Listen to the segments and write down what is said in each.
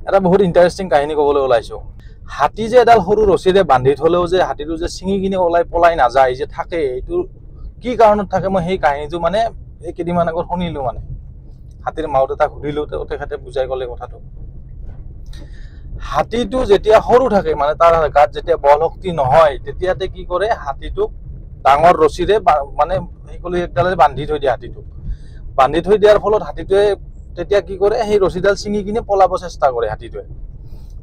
এটা বহুত ইণ্টাৰেষ্টিং কাহিনী ক'বলৈ ওলাইছোঁ। হাতী যে এডাল সৰু ৰছীৰে বান্ধি থ'লেও যে হাতীটো যে ছিঙি কিনে ওলাই পলাই নাযায়, যে থাকে, এইটো কি কাৰণত থাকে, মই সেই কাহিনীটো মানে এই কেইদিনমান আগত শুনিলোঁ। মানে হাতীৰ মাও দেউতাক সুধিলোঁ, তেখেতে বুজাই ক'লে কথাটো। হাতীটো যেতিয়া সৰু থাকে, মানে তাৰ গাত যেতিয়া বল শক্তি নহয়, তেতিয়াতে কি কৰে, হাতীটোক ডাঙৰ ৰছীৰে মানে শিকলি একডালেৰে বান্ধি থৈ দিয়ে। হাতীটোক বান্ধি থৈ দিয়াৰ ফলত হাতীটোৱে তেতিয়া কি কৰে, সেই ৰছীডাল ছিঙি কিনে পলাব চেষ্টা কৰে হাতীটোৱে।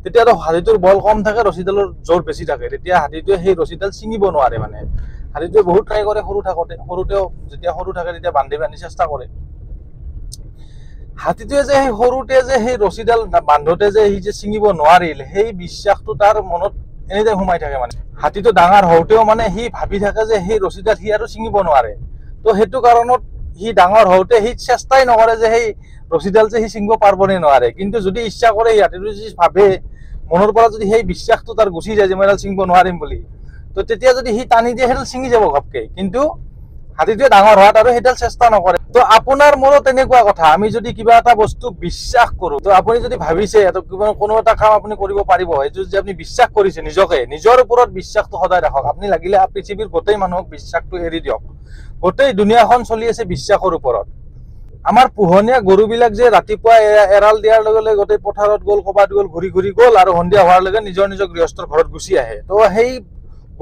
তেতিয়াতো হাতীটোৰ বল কম থাকে, ৰছীডালৰ জোৰ বেছি থাকে, তেতিয়া হাতীটোৱে সেই ৰছীডাল ছিঙিব নোৱাৰে। মানে হাতীটোৱে বহুত ট্ৰাই কৰে সৰু থাকোঁতে, সৰুতেও যেতিয়া সৰু থাকে তেতিয়া বান্ধি বান্ধি চেষ্টা কৰে। হাতীটোৱে যে সেই সৰুতে যে সেই ৰছীডাল বান্ধোতে যে সি যে ছিঙিব নোৱাৰিল, সেই বিশ্বাসটো তাৰ মনত এনেদৰে সোমাই থাকে। মানে হাতীটো ডাঙৰ হওঁতেও মানে সি ভাবি থাকে যে সেই ৰছীডাল সি আৰু ছিঙিব নোৱাৰে। তো সেইটো কাৰণত সি ডাঙৰ হওঁতে সি চেষ্টাই নকৰে যে সেই ৰছীডাল যে সি ছিঙিব পাৰিব নে নোৱাৰে। কিন্তু যদি ইচ্ছা কৰে, সি হাতীটো যদি ভাবে মনৰ পৰা, যদি সেই বিশ্বাসটো তাৰ গুচি যায় যে মই এডাল ছিঙিব নোৱাৰিম বুলি, তো তেতিয়া যদি সি টানি দিয়ে সেইডাল ছিঙি যাব ঘপকে। কিন্তু হাতীটোৱে ডাঙৰ হোৱাত আৰু সেইডাল চেষ্টা নকৰে। তো আপোনাৰ মোৰো তেনেকুৱা কথা, আমি যদি কিবা এটা বস্তু বিশ্বাস কৰোঁ, তো আপুনি যদি ভাবিছে কোনো এটা কাম আপুনি কৰিব পাৰিব, সেইটো যদি আপুনি বিশ্বাস কৰিছে, নিজকে নিজৰ ওপৰত বিশ্বাসটো সদায় ৰাখক। আপুনি লাগিলে পৃথিৱীৰ গোটেই মানুহক বিশ্বাসটো এৰি দিয়ক, গোটেই দুনীয়াখন চলি আছে বিশ্বাসৰ ওপৰত। আমাৰ পোহনীয়া গৰুবিলাক যে ৰাতিপুৱা এৰাল দিয়াৰ লগে লগে গোটেই পথাৰত গ'ল, ক'ৰবাত গ'ল, ঘূৰি ঘূৰি গ'ল, আৰু সন্ধিয়া হোৱাৰ লগে নিজৰ নিজৰ গৃহস্থৰ ঘৰত গুচি আহে। তো সেই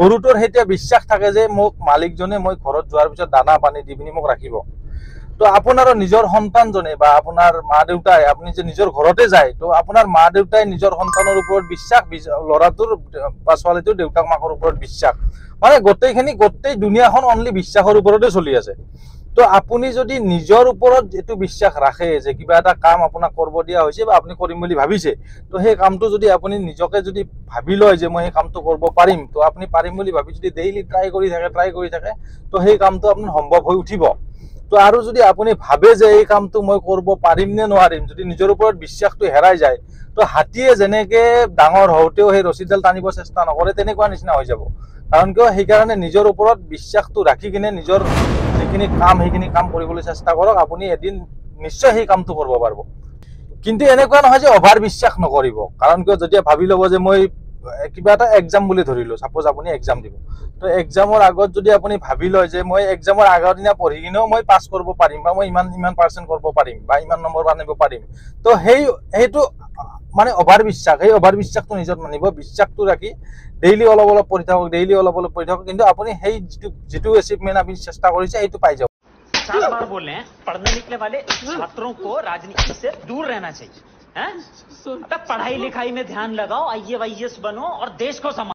গৰুটোৰ সেইতিয়া বিশ্বাস থাকে যে মোক মালিকজনে মই ঘৰত যোৱাৰ পিছত দানা পানী দি পিনি মোক ৰাখিব। তো আপোনাৰো নিজৰ সন্তানজনে বা আপোনাৰ মা দেউতাই, আপুনি যে নিজৰ ঘৰতে যায়, তো আপোনাৰ মা দেউতাই নিজৰ সন্তানৰ ওপৰত বিশ্বাস, ল'ৰাটোৰ বা ছোৱালীটোৰ দেউতাক মাকৰ ওপৰত বিশ্বাস, মানে গোটেইখিনি গোটেই দুনীয়াখন অনলি বিশ্বাসৰ ওপৰতে চলি আছে। তো আপুনি যদি নিজৰ ওপৰত এইটো বিশ্বাস ৰাখে যে কিবা এটা কাম আপোনাক কৰিব দিয়া হৈছে বা আপুনি কৰিম বুলি ভাবিছে, তো সেই কামটো যদি আপুনি নিজকে যদি ভাবি লয় যে মই সেই কামটো কৰিব পাৰিম, তো আপুনি পাৰিম বুলি ভাবি যদি ডেইলি ট্ৰাই কৰি থাকে, ট্ৰাই কৰি থাকে, তো সেই কামটো আপোনাৰ সম্ভৱ হৈ উঠিব। তো আৰু যদি আপুনি ভাবে যে এই কামটো মই কৰিব পাৰিম নে নোৱাৰিম, যদি নিজৰ ওপৰত বিশ্বাসটো হেৰাই যায়, তো হাতীয়ে যেনেকৈ ডাঙৰ হওঁতেও সেই ৰছীডাল টানিব চেষ্টা নকৰে, তেনেকুৱা নিচিনা হৈ যাব। কাৰণ কিয়, সেইকাৰণে নিজৰ ওপৰত বিশ্বাসটো ৰাখি কিনে নিজৰ যিখিনি কাম সেইখিনি কাম কৰিবলৈ চেষ্টা কৰক, আপুনি এদিন নিশ্চয় সেই কামটো কৰিব পাৰিব। কিন্তু এনেকুৱা নহয় যে অভাৰ বিশ্বাস নকৰিব। কাৰণ কিয়, যেতিয়া ভাবি ল'ব যে মই কিবা এটা এক্সাম বুলি ধৰিলোঁ, ছাপ'জ আপুনি এক্সাম দিব, তো এক্সামৰ আগত যদি আপুনি ভাবি লয় যে মই এক্সামৰ আগৰ দিনা পঢ়ি কিনেও মই পাছ কৰিব পাৰিম বা মই ইমান ইমান পাৰ্চেণ্ট কৰিব পাৰিম বা ইমান নম্বৰ আনিব পাৰিম, তো সেইটো মানে অভাৰ বিশ্বাস, সেই অভাৰ বিশ্বাসটো নিজত মানিব। বিশ্বাসটো ৰাখি ডেইলি অলপ অলপ পঢ়ি থাকক, ডেইলি অলপ অলপ পঢ়ি থাকক, কিন্তু আপুনি সেই যিটো এচিভমেণ্ট আপুনি চেষ্টা কৰিছে সেইটো পাই যাব। 7 बार बोल रहे हैं, पढ़ने लिखने वाले छात्रों को राजनीति से दूर रहना चाहिए। हैं? अबे पढ़ाई लिखाई में ध्यान लगाओ, आईएएस बनो और देश को संभालो।